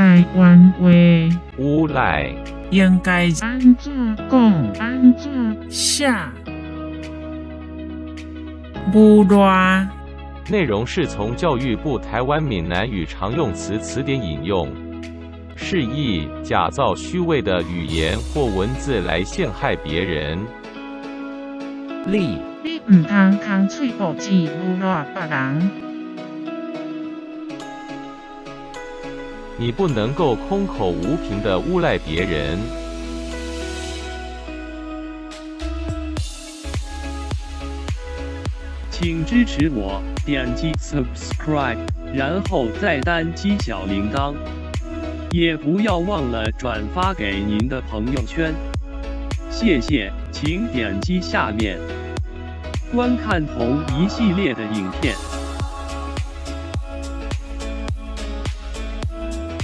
台灣話誣賴。應該按怎講？按怎寫？誣賴。內容是從教育部台灣閩南語常用詞詞典引用，釋義假造虛偽的語言或文字來陷害別人。例你毋通空喙布子誣賴別人。你不能夠空口無憑的誣賴別人。請支持我，點擊 subscribe，然後再單擊小鈴鐺，也不要忘了轉發給您的朋友圈。謝謝，請點擊下面觀看同一系列的影片。